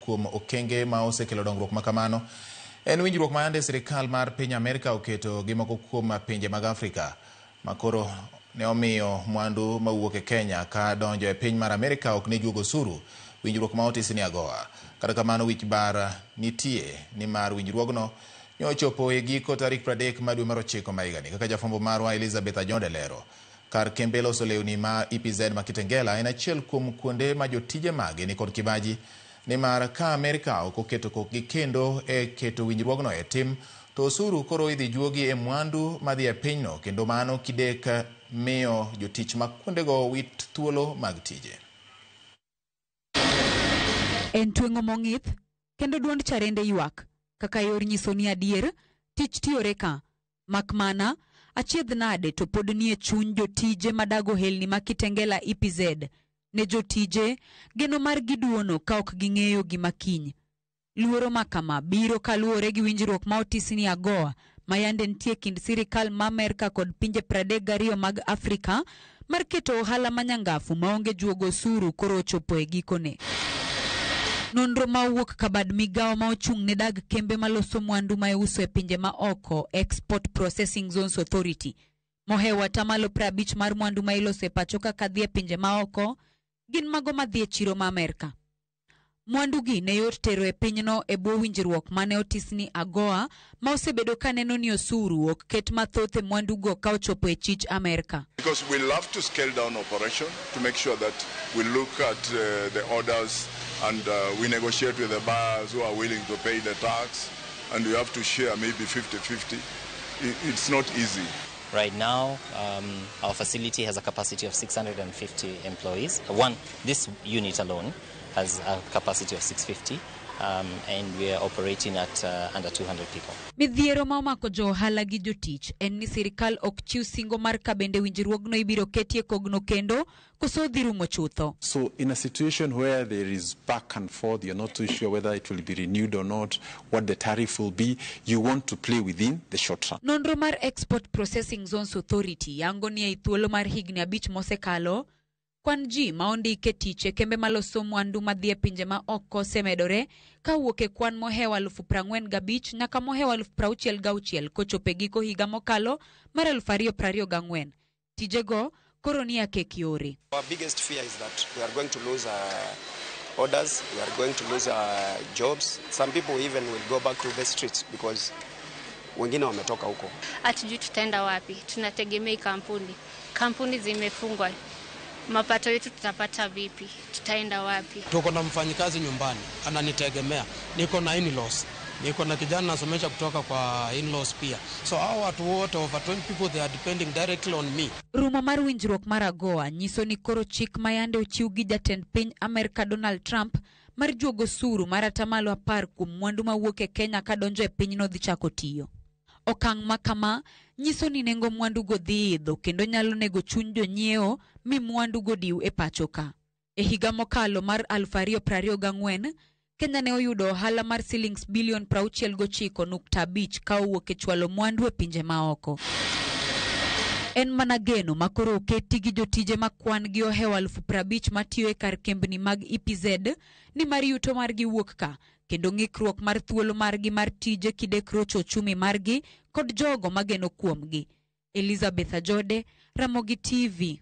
kuom okenge ma osekelo dongruok ma kamano en winjruok ma yande sirikal mar piny Amerka oketo gi moko kuom pinje mag Afrika ma koro ne omiyo mwandu mawuok e Kenya ka donjo e piny mar Amerka ok ne juog osuru, winjruok ma otis ni AGOA. Kata kamano wich bar nitie nimar winjruogno ne ochopo e giko tarik 30 mar dwe mar ochiko ma higani. Kaka jafwambo marwa Elizabeth Ajonde lero, kar kembe loso lewni ma EPZ ma Kitengela en achiel kuom kuonde ma jotije mage nikod kibaji nimar ka Amerka ok oketo kokgi kendo e keto winjruogno e tim to osuru koro idhi juogi e mwandu madhi e pinyno kendo mano kidek miyo jotich ma kuondego wit thuolo mag tije. En tweng'o mong'ith kendo duond charende ywak kaka yor nyiso ni adier tich tiyore ka. Mak mana, achiedh nade to pod nie chuny jotije madago helni ma Kitengela EPZ. Ne jotije, geno margi duono ka ok ging'eyo gima kiny. Luoro ma kama biro kaluwore gi winjruok ma otis ni AGOA ma yande nitie kind sirikal ma Amerka kod pinje 32 mag Afrika mar keto ohala manyangafu maonge juogo osuru koro ochopo e gikone. Nonro ma owuok kabad migawo ma ochung' ne dag kembe maloso mwandu ma iuso e pinje ma oko Export Processing Zones Authority mohewo atamalo 50 mar mwandu ma iloso e pacho kaka dhi e pinje ma oko gin mago madhi e chiro ma Amerka. Mwandugi ne yot tero e pinyno e bwo winjruok mane otis ni AGOA ma osebedo ka neno ni osuru ok ket mathoth e mwandugo ka ochopo e chich Amerka. Because we love to scale down operation to make sure that we look at the orders and we negotiate with the buyers who are willing to pay the tax, and we have to share maybe 50-50. It's not easy. Right now, our facility has a capacity of 650 employees. This unit alone has a capacity of 650, and we are operating at under 200 people. Midhiero ma omako jo ohala gi jotich en ni sirikal ok chiw singo mar ka bende winjruogno ibiro ketie kogno kendo koso dhi rumo chutho. So in a situation where there is back and forth, you're not too sure whether it will be renewed or not, what the tariff will be, you want to play within the short run. Nonro mar Export Processing Zones Authority yango ni ei thuolo mar higni 5 mosekalo, kwan ji ma ondike tich e kembe maloso mwandu madhi e pinje ma oko osemedore kawuok e kwan mohewo 45,000 nyaka mohewo 66,000 kochopo e giko higa mokalo mar 2024. Tijego koro ni akek yore. Our biggest fear is that we are going to lose orders, we are going to lose jobs. Some people even will go back to the streets because wengine wametoka huko. Hatujui tutaenda wapi, tunategemea kampuni. Kampuni zimefungwa. Mapato yetu tutapata vipi? Tutaenda wapi? Tuko na mfanyikazi nyumbani ananitegemea, niko na in-laws, niko na kijana nasomesha kutoka kwa in-laws pia. So hao watu wote over 20 people, they are depending directly on me. Rumo mar winjruok mar AGOA nyiso ni koro chik ma yande ochiw gi jatend piny Amerka Donald Trump mar juogo osuru mar atamalo 10 kuom mwandu mawuok e Kenya kadonjo e pinyno dhi chako tiyo. Okang' ma kama nyiso ni nengo mwandugo dhi idho kendo nyalo nego chuny jonyiewo mi mwandugo diw e pacho ka. E higa mokalo mar 2024, Kenya ne oyudo ohala mar silings bilion 69.5 ka owuok e chwalo mwandu e pinje maoko. En mana geno ma koro oketi gi jotije ma kwan gi ohewo 50,000 matiyo e kar kembni mag EPZ ni mar yuto margi wuok ka kendo ng'ikruok mar thuolo margi mar tije kidek rocho ochumi margi kod jogo mageno kuomgi. Elizabeth Ajode, Ramogi TV.